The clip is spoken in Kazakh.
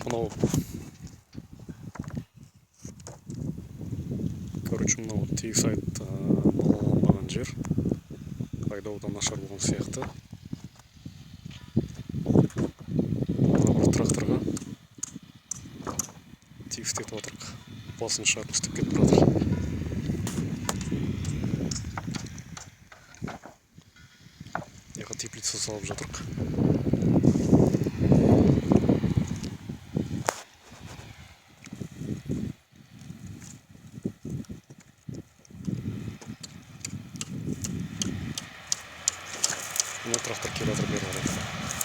Мынау, короче, мынау тегіс айт балаланбаған жер, айдауы да нашар болған сияқты. Мына бір тракторға тегістетіп жатырық, басын шығарып істеп кетіп жатыр. Мына теплица салып жатырық. Мына трактор келе жатыр бері қарай.